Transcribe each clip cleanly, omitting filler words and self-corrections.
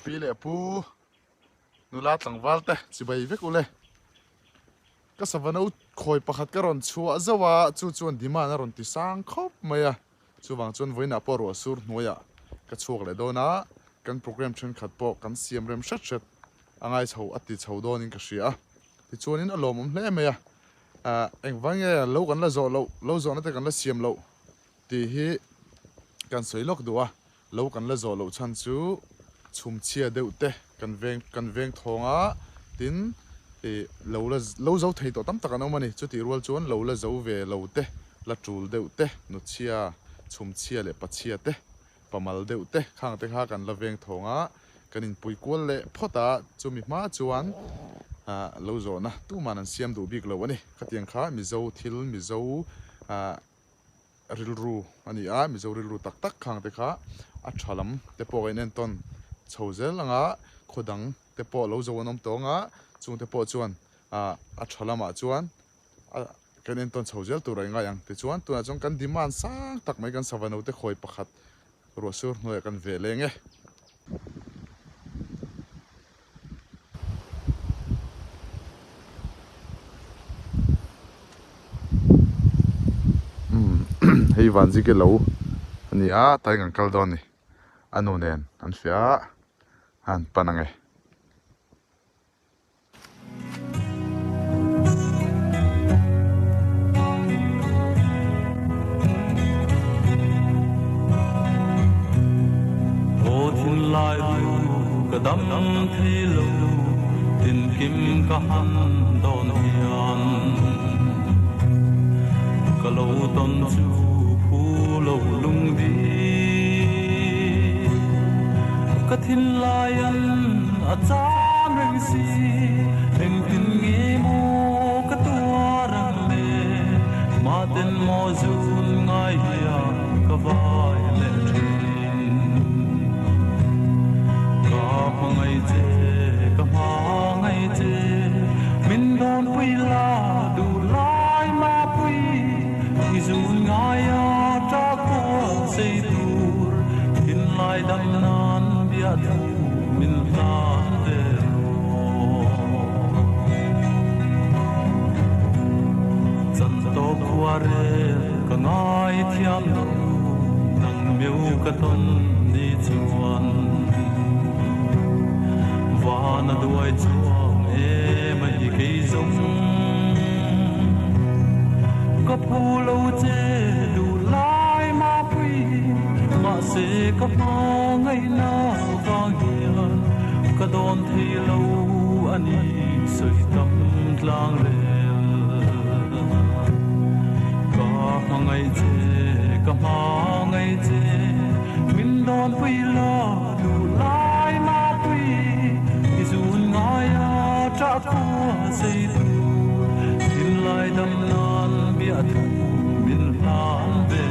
Pi leh pu nula tlangval te chibai vek ule. Ka sava no khawi pakhat ka rawn chhuah zauh a, chu chuan demand a rawn ti sang khawp mai a. Chuvang chuan vawiinah pawh ruah sur hnuaiah ka chhuak leh dawn a, kan programme thenkhat pawh kan siam rem hret hret a ngai chho a ti chho dawnin ka hria a. Tichuanin a lawmawm hle mai a, engvang nge lo kan la zawh loh, lo zawhna te kan la siam loh tih hi kan sawi lawk duh a, lo kan la zawh loh chhan chu chhumchhia deuh te kan veng kan veng thawng a, tin ih lo la lo zo thei tawh tam tak an awm a ni, chutih rual chuan lo la zo ve lo te, la tul deuh te, nuchhia, chhumchhia leh pachhia te, pamal deuh te khang te kha kan la veng thawng a, kan inpui kual leh phawt a, chumi hma chuan ah lo zawhna tuman an siam duh bik lo a ni, khatiang kha Mizo thil Mizo ah. rilru a ni a, Mizo rilru tak tak khang te kha a tha lam te pawh ka inentawn chho zel ang a, khaw dang te pawh lo zo an awm tawh ang a, chung te pawh chuan ah a tha lamah chuan a kan entawn chho zel tur a ingai ang. Tichuan tunah chuan kan demand sang tak mai kan sava naute khawi pakhat ruah sur hnuaiah kan ve leng e. Hei Vanzike lo a ni a tlai kan kal dawn a ni a nu nen an fiah a an pan ang e. Aw thinlai hu ka dam thei lo tinkim ka han dawn hian ka lo tawn chu phu lo lung di ka thinlai an a cham reng si engtin nge maw ka tuar ang le maten maw zun ngai hian ka vai leh thin ka hmangaih che ka hmangaih che min dawn pui la duh lai mapui i zun ngai a ta kual sei tur thinlai dam nan biathu min hlan ve rawh. Chan tawp khua rel ka ngai thiam lo nang meu ka tawn ni chuan van a duai chuang em a i kei zawng ka phu lo che duh lai mapui mahse ka hmangaihna vang hian ka dawn thei lo a ni sawi tam tlang rel. Ka hmangaih che, ka hmangaih che, min dawn pui la duh lai mapui i zun ngai a ṭah khua sei tur thinlai dam nan biahthu min hlan ve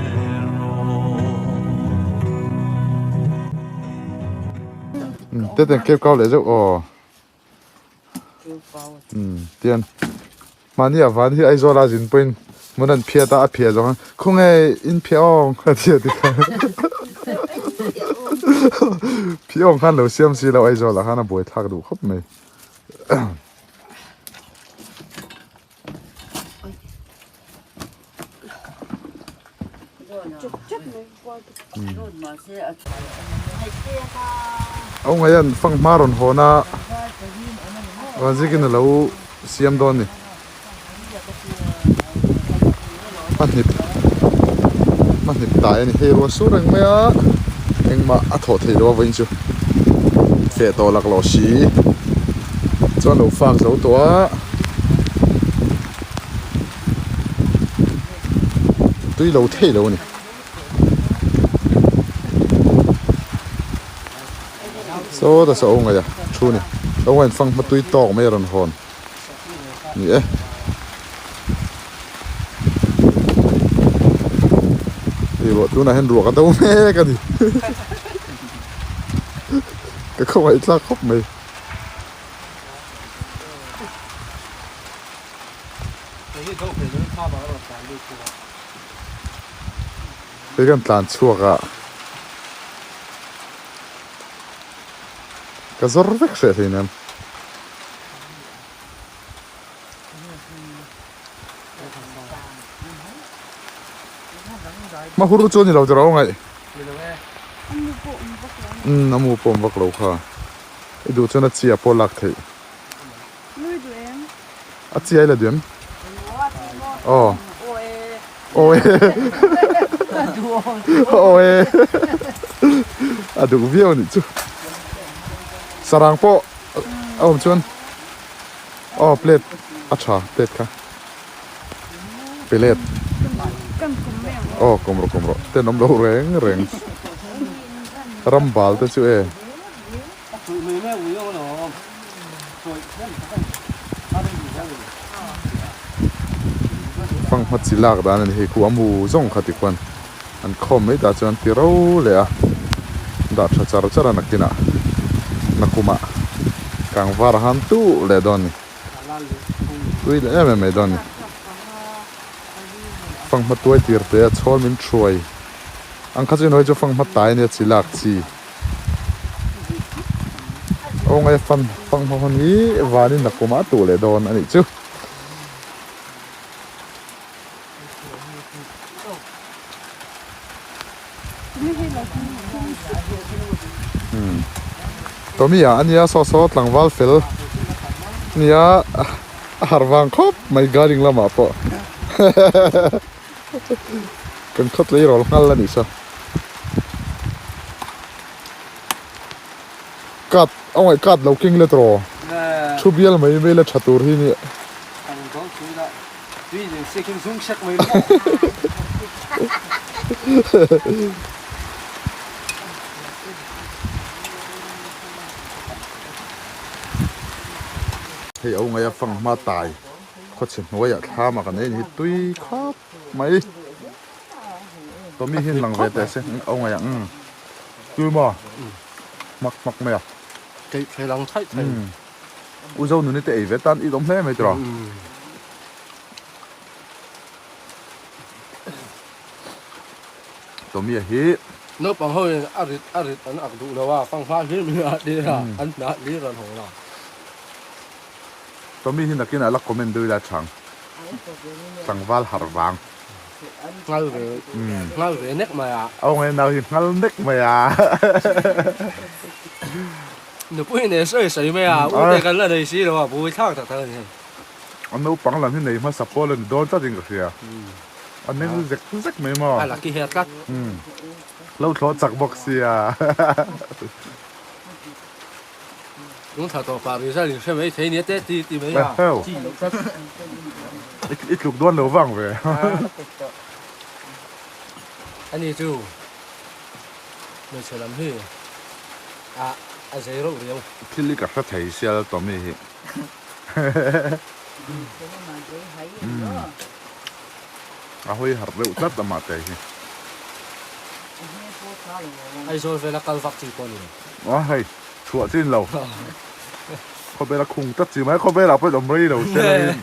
rawh. Te ten kep kau leh zeuh aw. Tian mahni a van hi Aizawl a zin pawhin hmun an phiat a a phiah zawng a khawnge in phiah awng a ti a ti khan phiah awng khan lo siam si lo Aizawl ah khan a buai thlak duh khawp mai. Au ngai an fang hma rawn hawn a Vanzikin a lo siam dawn a ni hmahnip hmahnip tai a ni hei ruah sur reng mai a engmah a thawh theih loh a vawiin chu feh tawh laklawh si chuan lo fak zo tawh a. Tui lo thei lo a ni. Saw ta saw aw ngaih a thu ni. Aw ngaih fang hma tui tawk mai a rawn hawn ni e. Hei ruah tunah hian ruah ka do mek a ni. Ka khawngaih thlak khawp mai. Hei kan tlan chhuak a. Ka zawr vek hreh hleinem. Hmahur chu a ni lo tiraw ngaih? Umm a mu pawh awm vak lo kha. I duh chuan a chi ah pawh lak theih. A chi a i la duh em? Aw. Aw e. Aw e. A duh viau a nih chu. Sarang pawh a awm chuan aw plate a tha plate kha plate aw kawm rawh kawm rawh ten awm lo reng reng ram bal te chu e. Fanghma chi lak dan a ni hei khu a mu zawng kha tikhuan an khawm mai tah chuan ti ro leh a dah tha char char a nakinah nakumah kangvar a han tuh leh dawn a ni tui leh em em mai dawn a ni fanghma tuai tir te a chhawl min thuai ang kha chu inhawi chu fanghma tai a nia chi lak chi. Aw ngai fan fanghma hun hi vanin nakum ah tuh leh dawn a nih chu. Tommy ah ania saw saw tlangval fel ania a harh vang khawp mai garden lamah pawh kan khawt leirawl nghal a nih saw. Kat a ngaih kat lo keng let rawh thu bial mai mai la tha tur hi nia. Hei au ngaih a fang hma tai khawchhe hnuaiah thlam ah kan ei a ni hi tui khawp mai. Tommy hi lang ve teh se au ngaih ang umm tui maw hmak hmak mai a. Keih thei lang thaih thei. U zo nuni te ei ve tan it awm hle mai tiraw. Tommy a hi. Naupang ho in a rit a rit an ak duh lo a, fanghma hlir min ah tir a, an hnah hlir an hawn a. Tommy hi nakinah la comment deuh ila chhang. Tlangval harh vang. Ngal ve ngal ve nek mai a. Aw ngai nau hi ngal nek mai a. Nupui nei sawi sawi mai a, u te kan la nei si lo a, bui thlak tak tak a ni hei. A naupang lam hi nei hmasa pawl a ni dawn tlat in ka hria. A neng zek zek mai maw. A lucky hair tlat. Lo thlawh chak bawk sia. Lung thla tawh pah result in hre mai thei nia te ti ti mai a. Chi loh tlat. I tluk dawn lo vang ve. Ani chu hmeichhe lam hi a a zei reuh riau. Thil hi ka hre thei sial Tommy hi. A hawi harh reuh tlat amah te hi. Aizawl vela kal vak chi pawh a ni lo. A hei, chhuah chin lo. Khawvel a khung tlat chi mai, khawvelah pawh in awm rei lo se langin.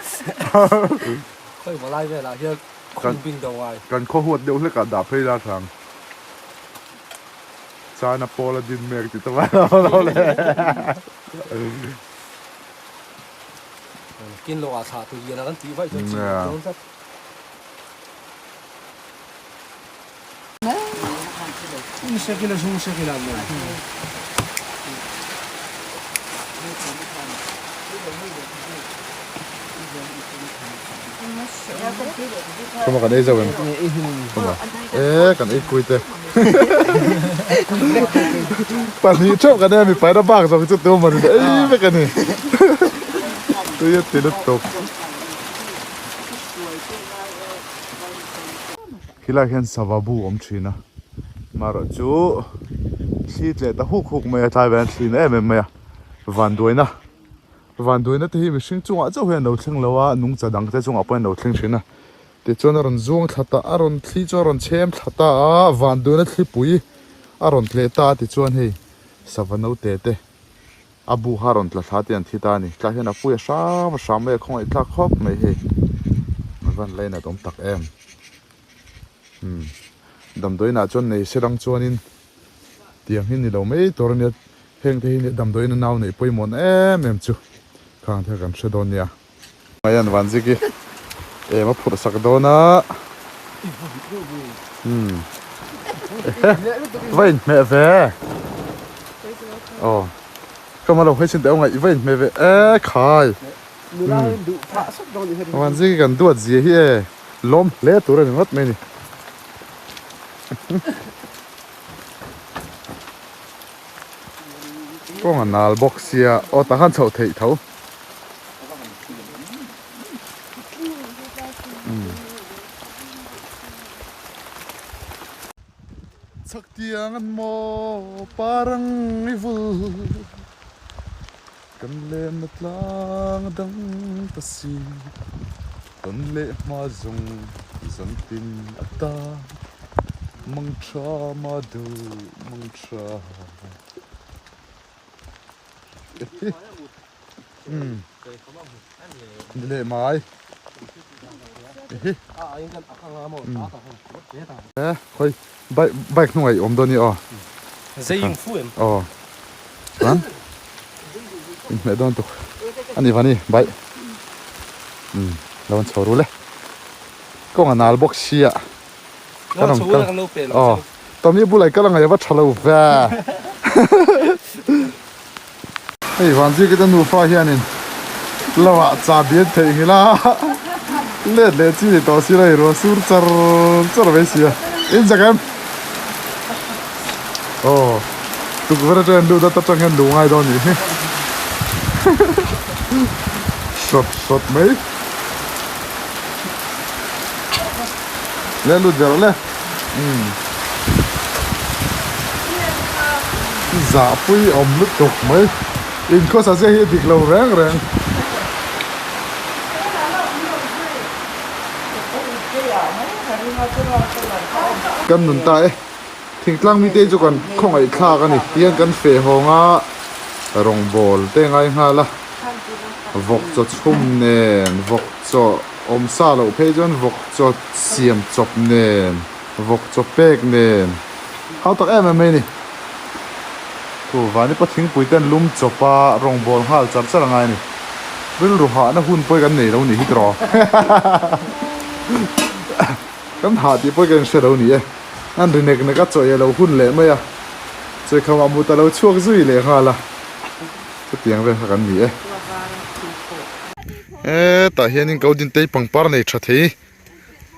Khawi maw lai velah hian khung bing do ngai. Kan khaw huat deuh hlekah dah phei la thang. China pawl a din mek tih te mai lo lo le. Kin lo ah thlah tu hian a kan tih vaih chuan chi a dawn tlat. Khawma kan ei zauh em? Khawma e kan ei kui te. Pahnih theuh kan ei a mipa in a bak zawk chu tu maw ni ei vek a ni. Tui a ti lutuk. Khilai hian sava bu awm thin a, marawh chu thli tleh ta huk huk mai a tlai velah hian thli na em em mai a, vanduaina vanduaina te hi mihring chungah chauh hian a lo thleng lo a, nungcha dang te chungah pawh hian a lo thleng thin a, tichuan a rawn zuang thla ta a rawn thli chu a rawn chhem thla ta a, vanduaina thlipui a rawn tleh ta a tichuan hei sava naute te. A bu kha rawn tla thla te an thi ta a ni. Tlai hian a pui a hram a hram mai a khawngaih tlak khawp mai hei. A van lainat awm tak em. Umm damdawiin ah chuan nei se rang chuanin tiang hi ni lo mai tur a nia. Heng te hi nia damdawiin a nau neih pawimawh na em em chu khang te kha kan hre dawn nia. Maian Vanzik hi em a phurh sak dawn a. Umm va inhmeh ve. Aw ka hma lo hawi chhin teh aw ngaih va inhmeh ve e khai. Vanzik hi kan duat zia hi e lawm hle tur a ni ngawt mai a ni. Kawng a nal bawk sia aw tah khan chhoh theih tho. Chhak tiang an maw parang i vul kan lenna tlang a dang ta si tawn leh hma zawng zan tin a ta mang tha ma duh mang tha. Ni leh mai. Khoi bike bike hnung ah i awm dawn i aw. Zei in fu em. Aw. Chuan in hmeh dawn tuk ani vani bike. Um lo an chho ru le. Kawng a nal bawk sia. Kan awm kal. Aw. Tommy bulah i kal angai a va tha lo ve. Hei Vanziki te nufa hianin lamah chahbi an theihnghilh a, let leh chi ni tawh si lo i ruah sur char char mai si a, in zak em? Aw tukverh atang hian lut a ta tang hian luh ngai dawn nih hi hrawt hrawt mai le lut ve rawh le. Umm zahpui awm lutuk mai inkhawsa zia hi a dik lo reng reng. Kan nun ta e thingtlang mite chu kan khawngaih thlak a ni tihian kan feh hawng a rawngbawl te ngai nghal a vawk chaw chhum nen vawk chaw awm sa loh phei chuan vawk chaw siam chawp nen vawk chaw pek nen hau tak em em mai a ni. Thu vani pawh thingpui te an lum chawp a rawngbawl nghal char char a ngai a ni. Rilru hahna hun pawh hi kan nei lo nih hi tiraw. Kan hah tih pawh hi kan inhre lo ni e. An ri nek nek a chawi a lo hun leh mai a chawi khamah mut a lo chhuak zui leh nghal a chutiang vel kha kan ni e. Hetah hianin ko din tei pangpar nei tha thei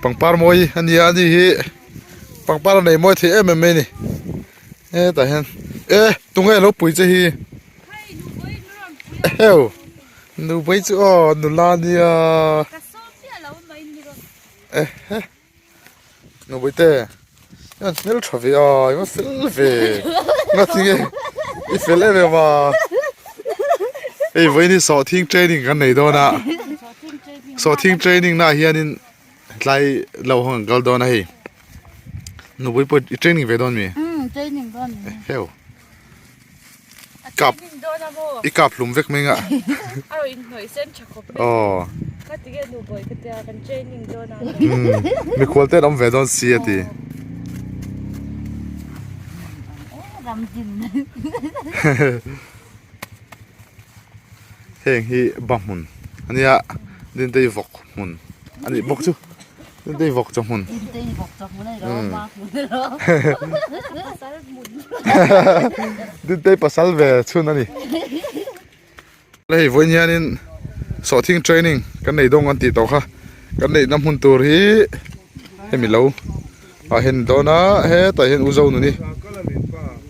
pangpar mawi a nia ani hi pangpar a nei mawi thei em em mai a ni hetah hian e tunge lo pui che hi eheu nupui chu aw nula nia ehe. Nupui te i rawn hmel tha ve a i va fel ve nga tinge i fel em em a hei vawiin hi sawhthing training kan nei dawn a sawhthing training naah hianin tlai lo hawng an kal dawn a hei nupui pawh i training ve dawn mi heu. Kap i kap hlum vek mai nga. A rawn inhnawih sen tha khawp mai. Aw. Ka ti nge nu bawi ka tia kan training dawn a. Mikhual te an awm ve dawn si a ti. Ramdin. Heng hi ba hmun ania Dintei vawk hmun anih bawk chu. Dintei vawk chaw hmun. Dintei vawk chaw hmun a ni lo a, ma hmun a ni lo. Pasal hmun. Dintei pasal ve chhun a ni. Hei vawiin hianin sawhthing training kan nei dawng an tih tawh kha. Kan neihna hmun tur hi hemi lo ah hian ni dawn a, hetah hian U Zonuni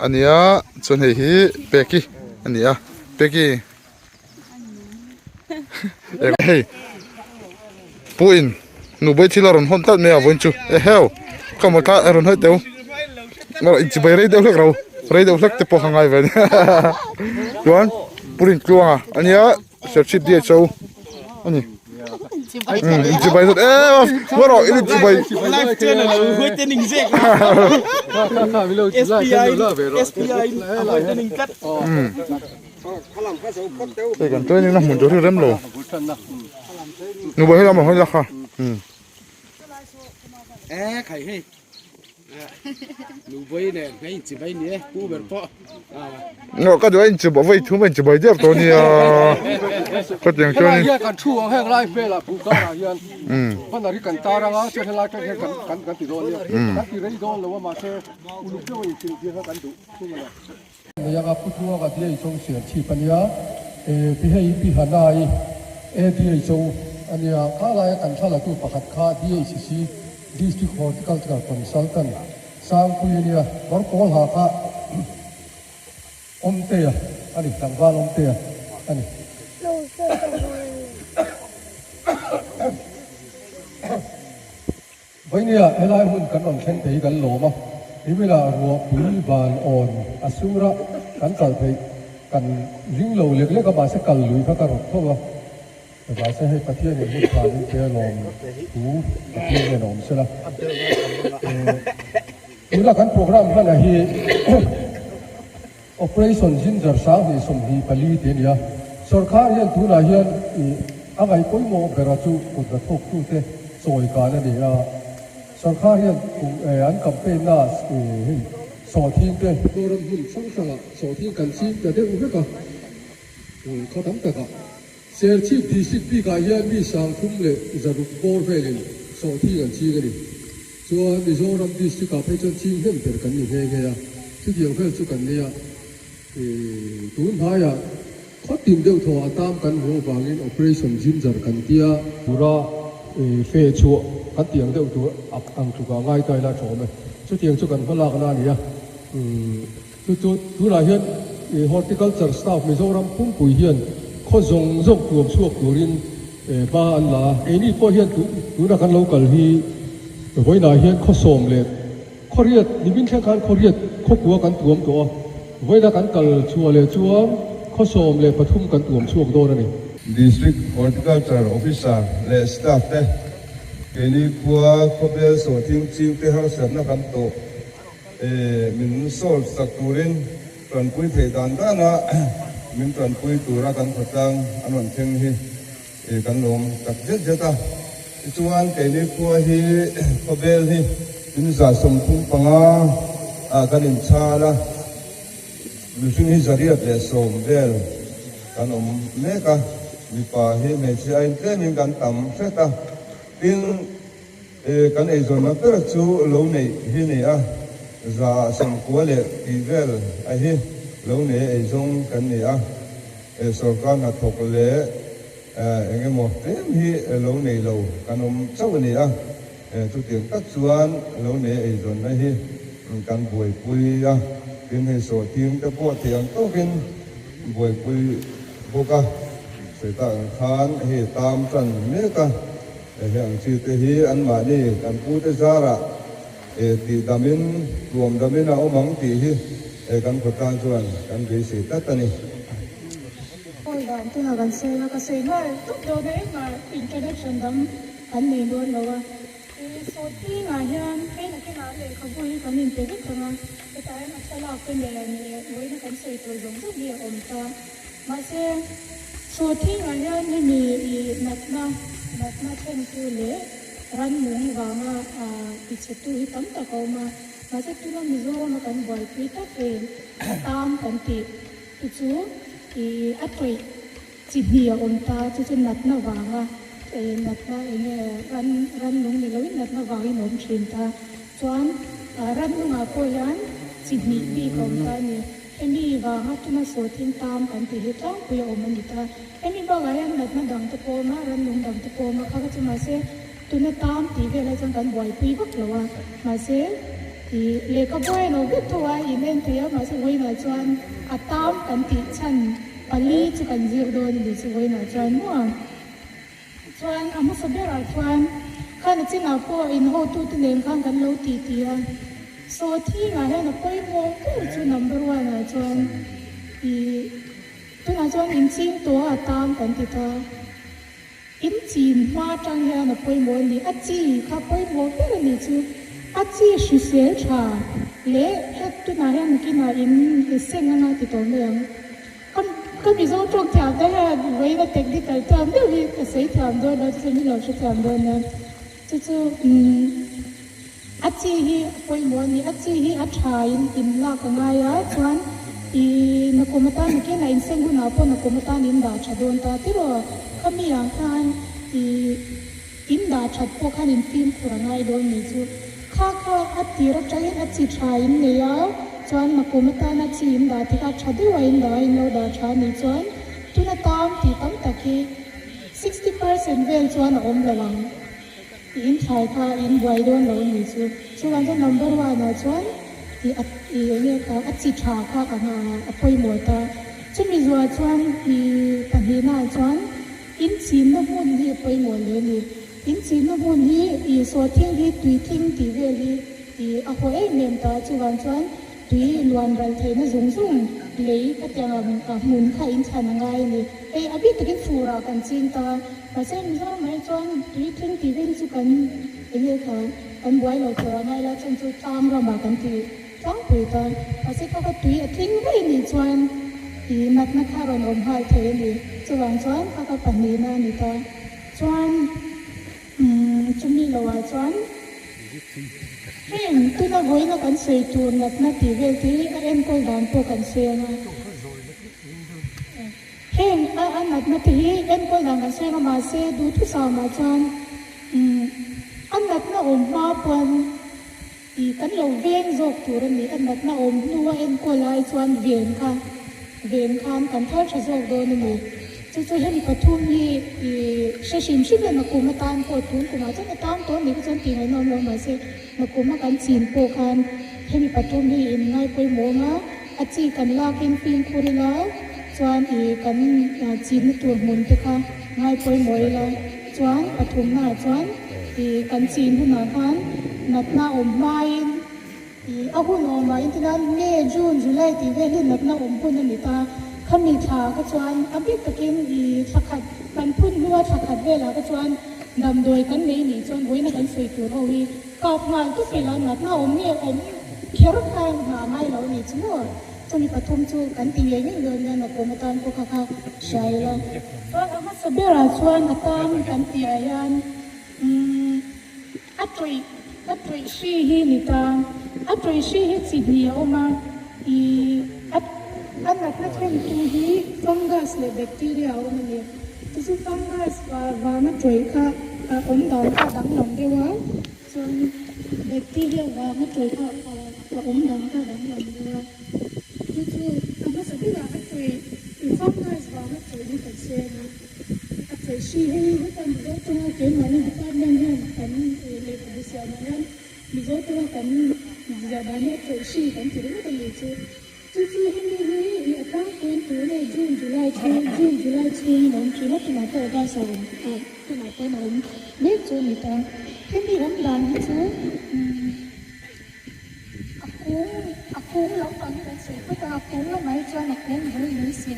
a ni a, chuan hei hi Peki a ni a, Peki. Hei pu in nubei thil a rawn hawn tlat mai a vawiin chu eheu ka maw tla a rawn hawi teuh in chibai rei deuh hlek ro rei deuh hlek te pawh kha ngai ve a ni chuan pu Rintluanga a nia serchhip DHO a ni in chibai zawt em a ngaw rawh in chibai Hei kan training na hmun tur hi rem lo nu bo helam a hawi la kha. Nubawih nen hmei inchibai ni e, pu ber pawh. Ngaw ka duh a inchibai vawi thum a inchibai der tawh nia ka tiang chuan Helai hian kan thu ang heng lai velah buh karah hian banner hi kan tar anga chuan helai atang hian kan kan kan ti dawn nia kan ti rei dawn lo a mahse uluk deuh a inchilh tir kha kan duh thung a ni. Nei anga pu Tluanga DHO Serchhip a nia e pi hei pi Hanai ADHO a nia kha laia kan thla latu pakhat kha DHC District Horticultural Consultant Sangpui a nia, kawr pawl ha kha Awmtea a ni, tlangval Awmtea a ni. Vainia helai hun kan rawn thleng thei hi kan lawm a, niminah ruahpui van awn a sur a, kan kal theih kan ring lo lek lek a, mahse kal lui kha ka rawt tho a. Mahse hei Pathian in hun tha min pe alawm thu Pathian hian a awm sela. Tuna kan program hmana hi Operation Ginger 2024 tih a ni a. Sorkar hian tunah hian a ngaih pawimawh bera chu kut hnathawktute chawi kan a ni a. Sorkar hian an campaign na hei sawhthing te Zoram hmun hrang hrangah sawhthing kan ching ta deuh vek a, khaw tam takah. Serchhip District bikah hian mi 360 bawr velin sawhthing an ching a ni. Chuan Mizoram District ah phei chuan ching hnem ber kan ni nghe nghe a, chutiang vel chu kan nia. Tun hnaiah khaw tin deuh thaw a tam kan hmuh avangin Operation Ginger kan tia. Tura fe chhuah kan tih ang deuh tur ang tlukah ngai ta ila a tha awm e. Chutiang chu kan hmalakna a ni a. Chu chu tunah hian Horticulture staff Mizoram pumpui hian khaw zawng zawng tuam chhuak turin hma an la a. Keini pawh hian tuna kan lo kal hi vawiinah hian khaw sawm leh khaw riat nimin thleng khan khaw riat khawkua kan tuam tawh a. Vawiina kan kal chhuah leh chuan khaw 13 kan tuam chhuak dawn a ni. District Horticulture Officer leh staff te keini khua khawbel sawhthing chingte harsatna kan tawh. Min solve sak turin tanpui theih dan dana min tanpui tura kan khawtlang an rawn thleng hi kan lawm tak zet zet a. Tichuan keini khua hi khawvel hi in 135 ah kan inchhal a, mihring hi 110 vel kan awm mek a, mipa hi hmeichhia ain tlemin kan tam hret a, tin, Kan eizawnna ber chu lo neih hi ni a, 190 leh tih vel a hi lo nei eizawng kan ni a, sorkar hnathawk leh eng emaw tlem hi lo nei lo kan awm chauh a ni a, chutiang tak chuan lo nei eizawnna hi kan buaipui a, tin hei sawhthing te pawh thei ang tawkin buaipui bawk a, sawi tak ang khan hei tam tan mek a. Heng chi te hi anmahni kan pute zarah tih damin, tuam damin a awm ang tih hi kan khawtlang chuan kan beisei tlat a ni. Awi dan tuna kan sawi a, ka sawi nghal tawp dawn a, engmah introduction dang kan nei dawn lo a. Sawhtingah hian hei nakinah lehkhabu hi kan inpe vek ang a, hetah hian a thlalak te nen leh vawiina kan sawi tur zawng zawng hi a awm ta. Mahse, sawhthingah hian hemi i natna, natna thlentu leh rannung vanga tichhetu hi tam tak a awm a. Mahse, tuna Mizorama kan buaipui tak hei a tam kan tih chu chu i a tawih chi hnih a awm ta, chu chu natna vanga natna eng nge ran rannung ni loin natna vangin a awm thin ta. Chuan rannungah pawh hian chi hnih bik a awm ta a ni. Hemi vanga tuna sawhthing tam kan tih hi tlangpui a awm a ni ta. Hemi bakah hian natna dang te pawh awm a, rannung dang te pawh awm a, kha kha chu mahse tuna tam tih velah chuan kan buaipui vak lo a. Mahse ih lehkha buai a lo vek tho a, in en thei a, mahse vawiinah chuan a tam kan tih chhan pali chu kan zir dawn a ni chu vawiinah chuan maw. Chuan a hmasa berah chuan khan a chinah pawh in hotute nen khan kan lo ti ti a, sawhthingah hian a pawimawh ber chu number one ah chuan ih tunah chuan in ching tawh a tang kan ti ta, in chin hma atang hian a pawimawh a ni, a chi kha pawimawh ber a nih chu, a chi hrisel tha leh het tunah hian nakinah in seng anga ti tawh mai ang. Ka ka Mizo tawng thiam te hian vawiin a technical term deuh hi ka sawi thiam dawn lo, chu chu min lo hre thiam dawn nia. Chu chu umm A chi hi a pawimawh a ni. A chi hi a tha in in lak a ngai a, chuan i nakum atan nakin a inseng hunah pawh nakum atan in dah tha dawn ta tiraw? Khami ah khan i in dah that pawh khan in fimkhur a ngai dawn ni chu. Kha kha a tir atangin a chi tha in nei a, chuan nakum atana chi in dah te kha tha deuha in dah a in lo dah tha a nih chuan tuna tam tih tam tak hi 60% vel chuan a awm lo ang. I in thlai kha in buai dawn lo ni chu. Chuvang chuan number one ah chuan i a i enge kha a chi tha kha ang a a pawimawh ta. Chumi zuah chuan i pahnihna ah chuan in chinna hmun hi a pawimawh hle a ni. In chinna hmun hi i sawhthing hi tuitling tih vel hi i a haw em em ta. Chuvang chuan tui luan ral theihna zung zung lei khatiang ang hmun kha in thlan a ngai a ni. Hei a bik takin furah kan ching ta. Mahse Mizoram mai chuan tui tling tih vel hi chu kan enge kha kan buai lo tur a ngai la chhan chu tlang ramah kan ti tlangpui ta. Mahse kha kha tui a tling mai nih chuan ih natna kha rawn awm nghal thei a ni. Chuvang chuan kha kha pahnihna a ni ta. Chuan umm chumi loah chuan heng tuna vawiina kan sawi tur natna tih vel te hi a enkawl dan pawh kan sawi ang a. Heng a a natna te hi enkawl dan kan sawi ang a mahse duhthusam ah chuan umm a natna awm hma pawn ih kan lo veng zawk tur a ni. A natna awm hnu a enkawl ai chuan ven kha ven khan kan thar tha zawk dawn a ni. Chu chu hemi pathum hi ih hre hrim hrim la nakum atan pawh tun kumah chuan a tam tawh a nih kha chuan tih ngaihna awm lo mahse nakum a kan chin pawh khan hemi pathum hi in ngai pawimawh ang a. A chi kan lakin fimkhur ila chuan ih kan chinna tur hmun te kha ngai pawimawh ila chuan pathumnaah chuan ih kan chin hunah khan natna awm hmain ih a hun awmah intinan May, June, July tih vel hi natna awm hun a ni ta. Khami thla kha chuan a bik takin ih thla khat kan phun hnua thla khat velah kha chuan damdawi kan nei nih chuan vawiina kan sawi tur ho hi Kap nghal tawp ila natna awm nge awm kher kha nghah ngai lo ni chu maw? Chumi pathum chu kan ti ngei ngei dawn nia nakawm atan pawh kha kha hria ila. Chuan a hmasa berah chuan a tan kan tihah hian umm a tawih a tawih hri hi ni ta. A tawih hri hi chi hnih a awm a, ih a a natna thlentu hi fungus leh bacteria a awm a ni. Chu chu fungus vanga tawih kha a awm dan kha a danglam deuh a, chuan bacteria vanga tawih kha a awm dan kha a danglam deuh a. Chu chu a hmasa berah a tawih fungus vanga tawih hi kan sawi a ni. A tawih hri hei heta Mizo tawnga keimahni department hian kan lehkhabu siamah hian Mizo tawnga kan ziah dan hi a tawih hri kan ti ringawt a ni chu. Chu chu hemi hi i a tlangpuiin tun e June July chhung June July chhungin a awm thin a tunah pawh August a awm a tunah pawhin a awm mek chu a ni ta. Hemi awm dan hi chu umm a kung a kung lampang hi kan sawi phawt a a kung lamah hi chuan a kung bul mai se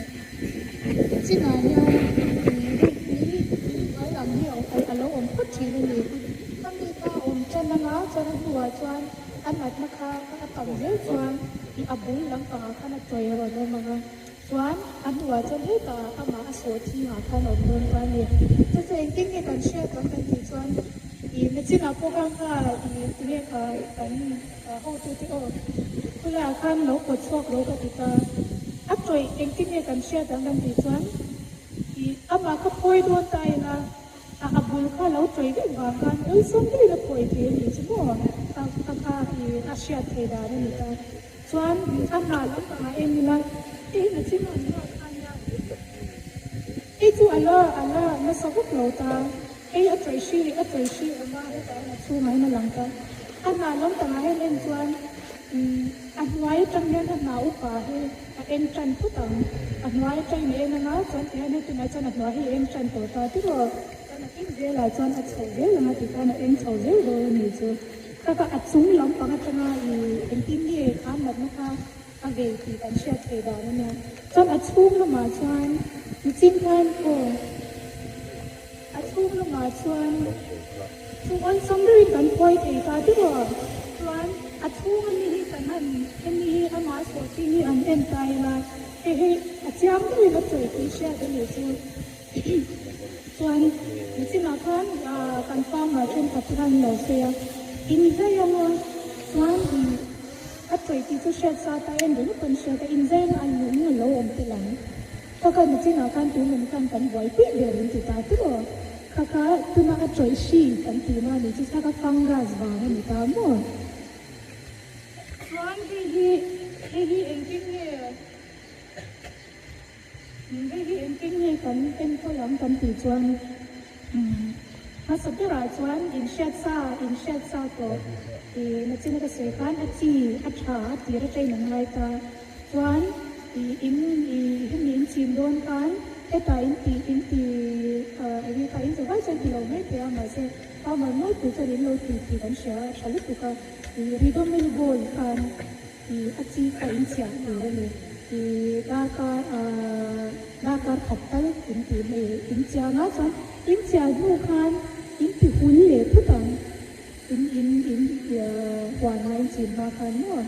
chinah hian ih hei tui tui hnuai lam hi a lo awm phawt thin a ni. Khami kha a awm tan anga chuan a hnuah chuan A natna kha a tam zel chuan i a bul lampangah khan a chawi a rawn awm ang a, chuan a hnuah chuan hetah amah a sawh thingah khan a awm dawn ta a ni. Chu chu engtin nge kan hriat ang kan tih chuan i nachinah pawh khan kha i tinge kha kan hotute aw khulaiah khan lo pawt chhuak lo ka ti ta. A tawih engtin nge kan hriat ang kan tih chuan i amah kha phawi dawn ta ila, A a bul kha lo chawi vek vang khan awlsam deuhin a phawi thei a nih chu maw? A a kha i a hriat thei dan a ni ta. Chuan a hnah lampangah en ila hei na chin ang ruah kha nia. Hei chu a la a la nasa vak lo ta. Hei a chawi hri a chawi hri awm a hetah hian a chhungah hian a lang ta. A hnah lampangah hian en chuan umm a hnuai atang hian a hnah upa hi a eng tan phawt ang. A hnuai atangin a en anga chuan tihian hei tunah chuan a hnuai hi a eng tan tawh ta tiraw. Chuan a eng zelah chuan a chho zel ang a ti khan a eng chho zel dawn a ni chu. Taka a chung lampang atanga ih engtin nge kha natna kha a vei tih kan hriat theih dan a nia. Chuan a chhung lamah chuan nichin khan aw a chhung lamah chuan chu awlsam deuhin kan phawi thei ta tiraw. Chuan a chhung ami hi kan han hemi hi amah sawhching hi han en ta ila hei hi a chiang deuhin a chawi tih hriat a nih chu. Chuan nichinah khan kan farmer thenkhat te khan an lo sawi a. Inzei anga chuan i a tawih tih chu hriat sa ta en ringawt pawn hriat a, inzei anga a lung a lo awm tel ang. Kha kha nachinah khan tunum khan kan buaipui ber in ti ta tiraw? Kha kha tuna a tawih hri kan tihna a nih chu, kha kha fungus vang a ni ta maw? Chuan hei hi hei hi engtin nge hei hi engtin nge kan enkawl ang kan tih chuan hmasa berah chuan inhriat sa inhriat sa tawh ih nachina ka sawi khan a chi a tha a tir atangin a ngai ta chuan ih in ih hemi in chim dawn khan hetah in tih in ti ah enge kha in zavai chuan ti lo mai thei a mahse farmer nawlpui chuan in lo ti tih kan hria a tha lutuk a. I Ridomil Gold khan i a chi kha in chhiah tur a ni. I darkar darkar khat tal in tih mai in chiang a, chuan in chiah hnu khan in ti hul leh phut ang. In in in huanah in chin hma khan maw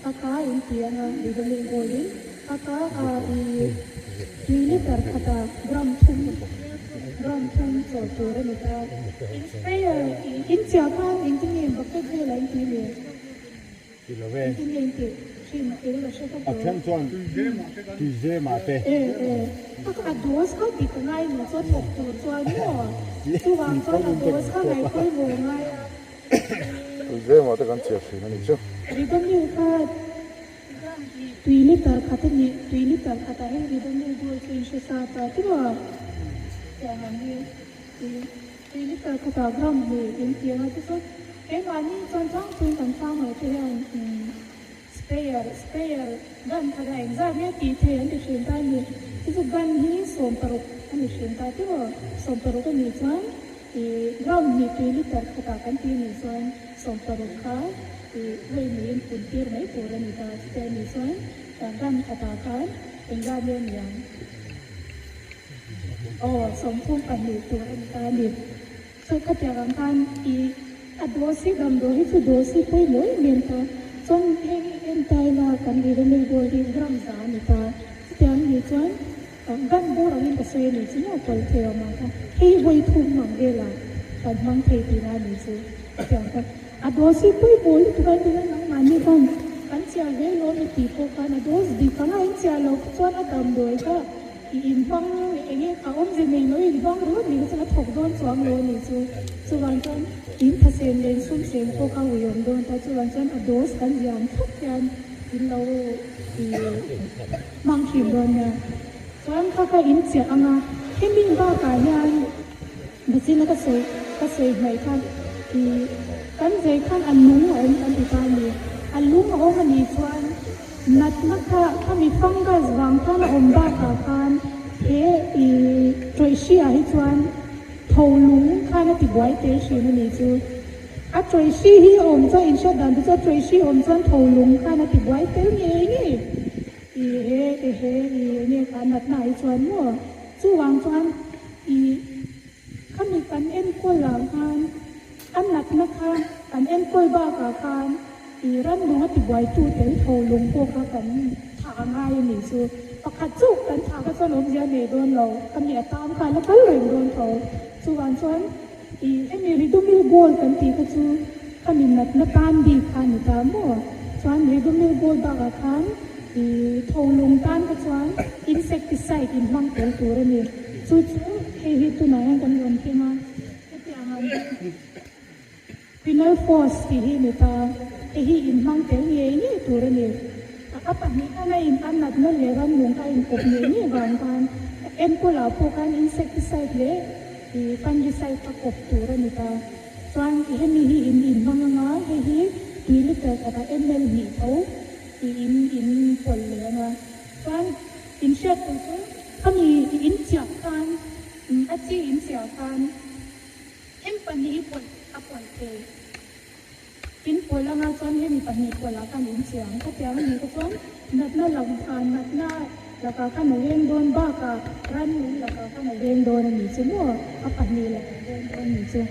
a kha in ti anga Ridomil Gold in a kha i tui liter khatah gram thum gram thum chawh tur a ni ta. In sprayer in chiah khan engtin nge bucket velah in tui le? Engtin nge in tih thin kei ka hre vak lo. A then chuan tui zem ah te. E e a dose kha dik a ngai ni chu a thawk tur chuan maw chuvang chuan a dose kha ngaihpawimawh a ngai a. Tui zem ah te kan chiah thin a ni chu. Ridomil kha Tui liter khat a nih, tui liter khatah hian Ridomil Gold chu in hre sa ta tiraw? Tiang ang hi tui liter khatah gram hnih in ti ang a, tichuan keimahni chuan tlangpuiin kan farmer te hian sprayer sprayer gun khatah engzat nge tih thei an ti thin ta a ni, chu gun hi 16 a ni thin ta tiraw? 16 a nih chuan gram hnih tui liter khatah kan ti nih chuan 16 kha Ih hei niin pun tir mai tur a ni ta, chuti a nih chuan ram khatah khan engzat nge ni ang? Aw, 32 tur a ni ta a ni. Chu khatiang ang khan ih a dose hi damdawi hi chu dose hi pawimawh em em ta, chuan hei hi entaila kan Ridomil Gold hi gram za a ni ta, chuti ang nih chuan gun bawr angin ka sawi a nih chu maw kawl thei awm ang kha, hei hi vawi thum ang velah kan hmang thei tihna a nih chu, chutiang khan. A dose hi pawimawh lutuk a inti hian nangmahni khan kan chiah ve lo mi tih pawh khan a dose dik anga in chiah loh kha chuan a damdawi kha i inhmang eng nge a awmze nei lo inhmang ringawt ni kha chuan a thawk dawn chuang lo a nih chu. Chuvang chuan in thasen leh in sum seng pawh kha ui awm dawn ta chuvang chuan a dose kan ziah ang thlap hian in lo i hmang thin dawn nia. Chuan kha kha in chiah anga hemi bakah hian Bachina ka sawi ka sawi hnaih khan ih kan vei khan a lung a awm kan ti ta a ni. A lung a awm a nih chuan natna kha khami fungus vang khan a awm bakah khan he ih tawihhri ah hi chuan tho lung khan a ti buai tel thin a nih chu. A tawihhri hi a awm chuan inhriat dan te chu a tawihhri awm chuan tho lung khan a ti buai tel ngei ngei ih he he ih enge kha natna ah hi chuan maw chuvang chuan Ih, khami kan enkawl ah khan a natna kha kan enkawl bakah khan ih rannung a tibuaitu tel tho lung pawh kha kan thah a ngai a nih chu. Pakhat chu kan thah kha chuan awmzia a nei dawn lo, khami a tam kha a la kal reng dawn tho. Chuvang chuan ih hemi Ridomil Gold kan tih kha chu khami natna tan bik kha a ni ta maw? Chuan Ridomil Gold bakah khan ih tho lung tan kha chuan insecticide inhmang tel tur a ni. Chu chu hei hi tunah hian kan rawn keng a, hetiang ang Penal Force tih hi a ni ta, hei hi inhmang tel ngei ngei tur a ni. A pahnih khan a in a natna leh rannung kha a inkawp ngei ngei vang khan enkawlah pawh khan insecticide leh fungicide kha kawp tur a ni ta. Chuan hemi hi in inhmang anga hei hi tui liter khatah ml hnih tho in in pawlh leh anga chuan inhriat tur chu Khami in chiah khan, a chi in chiah khan hem pahnih hi pawlh a pawlh thei. In pawlh anga chuan hemi pahnih pawlh ah khan in chiah ang. Khatiang a nih kha chuan natna lak natna lakah khan a veng dawn bakah rannung lakah khan a veng dawn a nih chu maw? A pahnih lakah a veng dawn a nih chu.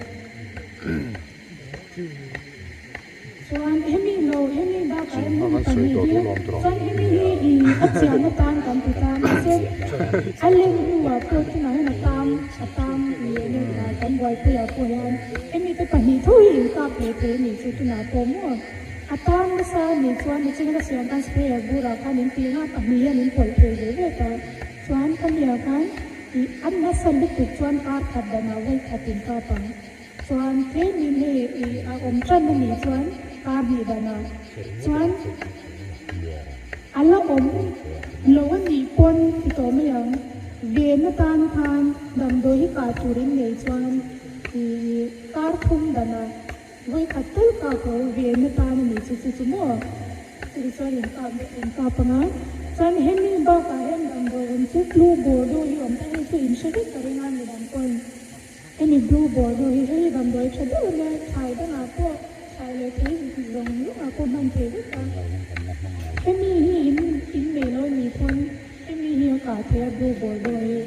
Chuan hemi lo hemi bakah hian hemi pahnih hi chuan hemi hi i a chian atan kan ti ta mahse a len hnuah pawh tunah hian a tam a tam i enge kan buaipuiah pawh hian hemi te pahnih tho hi in kap leh thei a nih chu tunah pawh maw a tan nasa a nih chuan nichina ka siam khan sprayer burah khan in tih nga pahnih hian in pawlh thei ve ve ta chuan ka miah khan ih a nasa lutuk chuan kar khat danah vawi khat in kap ang chuan tlem in hei ih a awm tan a nih chuan kar hnih danah chuan a la awm lo a nih pawn ti tawh mai ang ven atan khan damdawi hi kah tur in nei chuan ih kar thum danah vawi khat tal kah ko ven atan a nih chu chu chu maw chutih chuan in kap in kap ang a chuan hemi bakah hian damdawi awm chu blue bordeaux hi awm ta hei chu in hre vek ka ring a midang pawn. Hemi blue bordeaux hi hei damdawi tha deuh ania, thlai dangah pawh thlai leh thei zawng zawngah pawh hman thei vek a. Hemi hi in in nei lo ni pawn hemi hi a kah thei a blue bordeaux hi.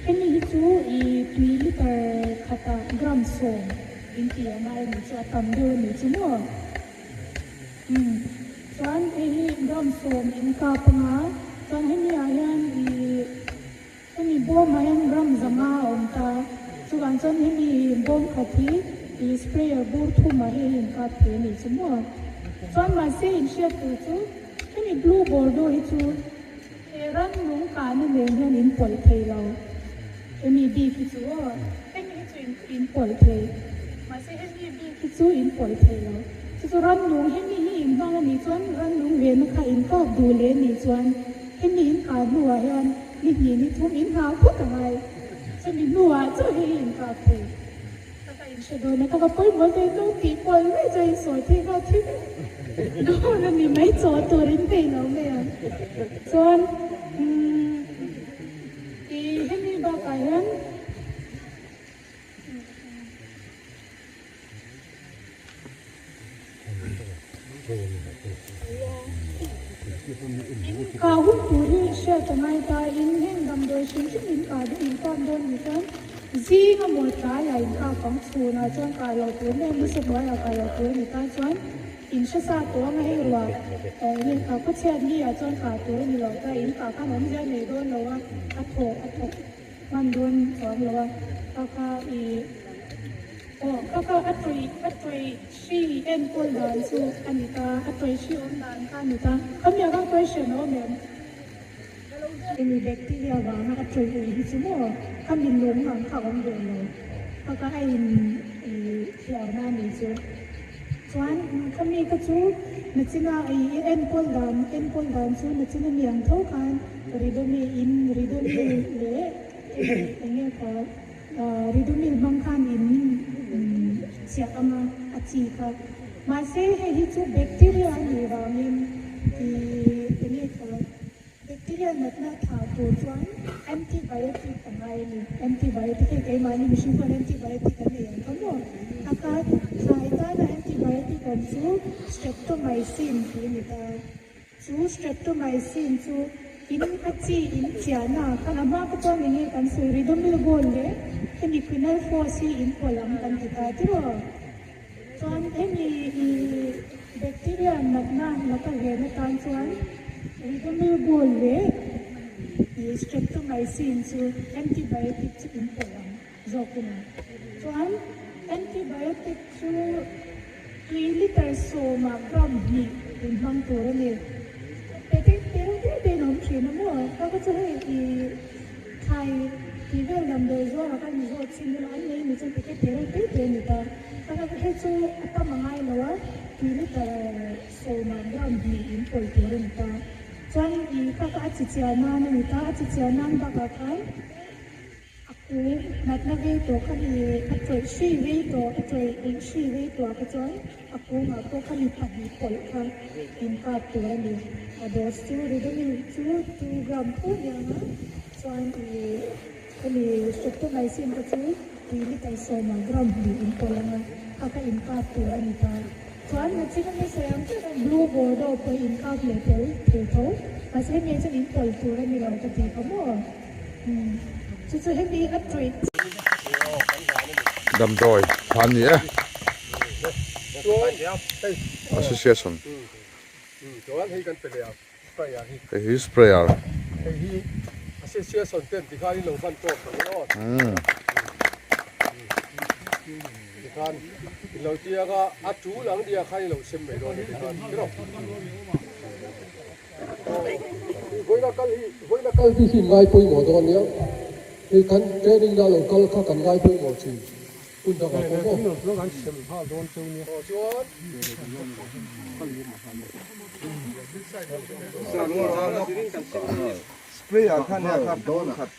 Hemi hi chu i tui liter khatah gram sawm in tih a ngai anih chu a tam deuh anih chu maw. Umm chuan hei hi gram sawm in kap anga chuan hemi ah hian i. Hemi bawmah hian ram zanga a awm ta. Chuvang chuan hemi bawm khat hi ih sprayer bur thumah hei hi inkap thei a nih chu maw. Chuan mahse inhriat tur chu hemi blue bordeaux hi chu he rannung kahna nen hian in pawlh thei lo. Hemi bik hi chu aw hemi hi chu in pawlh thei. Mahse hemi bik hi chu in pawlh thei lo. Chu chu rannung hemi hi inhmang a nih chuan rannung vena kha inkap duh leh a nih chuan hemi inkah hnuah hian Ni hnih ni thum in nghah phawt a ngai. Chumi hnuah chauh hei hi in kap thei. Ka ka inhre dawn a, ka ka pawimawh ve lo tih pawh mai chuan in sawi thei nghal thil dawn a ni mai chaw tur in nei lo mai ang. Chuan umm ih hemi bakah hian. Kah hun tur hi hriat a ngai ta in heng damdawi hrim hrim in kah duh in kap dawn ni chuan zing a maw tlai ah in kap ang chhun ah chuan kah loh tur nen nasa hnuai ah kah loh tur a ni ta chuan in hre sa tawh anga hei ruah eh khawchhiat ni ah chuan kah tur a ni lo ta in kah khan awmzia nei dawn lo a a thawh a thawk. Hman dawn chuang lo a, ka kha i aw ka kha a tawih a tawih hri enkawl dan chu a ni ta, a tawih hri awm dan kha a ni ta, ka miah kha question a awm em? Eng bacteria vanga a tawih ui hi chu maw ka mi lung ang kha a awm ve lo, ka kha a in i thiar na a nih chu. Chuan ka mi ka chu nachina i enkawl dan enkawl dan chu nachina mi ang tho khan Ridomi in Ridomi leh eng nge kha Ridomil hmang khan in chiah anga a chi kha mahse hei hi chu bacteria a nih vangin i eng nge kha Bacteria natna thah tur chuan antibiotic a ngai a ni. Antibiotic hei keimahni mihring pawn antibiotic an nei ang kha maw? A kha thlai tana antibiotic awm chu streptomycin tih a ni ta. Chu streptomycin chu in a chi in chiahna ah khan a hma ka chuan eng nge kan sawi Ridomil Gold leh hemi Quinalphos hi in pawlh ang kan ti ta tiraw? Chuan hemi i bacteria natna laka ven atan chuan Ridomil Gold leh i Streptomycin chu antibiotic chu in pawlh ang zawk in ang. Chuan antibiotic chu tui liter sawmah gram hnih in hmang tur a ni. Pete te te te in awm thin a maw? Ka ka chu hei i thlai tih vel damdawi zuarah khan mi zawt chin ila an nei ni chuan pete te reuh te te a ni ta. Ka ka hei chu a tam a ngai lo a, tui liter sawmah gram hnih in pawlh tur a ni ta. Chuan i ka ka a chi chiah nan a ni ta, a chi chiah nan bakah khan A kung natna vei tawh kha mi a tawih hri vei tawh, a tawih uih hri vei tawh ah kha chuan a kungah pawh kha mi pahnih pawlh kha inkap tur a ni. A dose chu Ridomil chu 2 gram tho aniang a, chuan ih hemi Streptomycin te chu tui liter sawmah gram hnih in pawlh ang a, kha kha inkap tur a ni ta. Chuan nachin a ni sawi ang chiah khan Blue Bordeaux pawh inkap leh tel thei tho, mahse hemi ah chuan in pawlh tur a ni lo ka ti kha maw. Chu chu hemi a tawih. Damdawi khan ni e. Association. Hei hi sprayer. Tikhan i lo tiang a, a tul ang nia khan i lo sem mai dawn a tikhan tiraw. I vawiina kal hi, vawiina kal hi hi ngai pawimawh dawn nia. Hei kan training na lo kal kha kan ngai pawimawh thin. Hun dangah pawh maw. Aw chuan. Spray ah khan nia kha phone khat.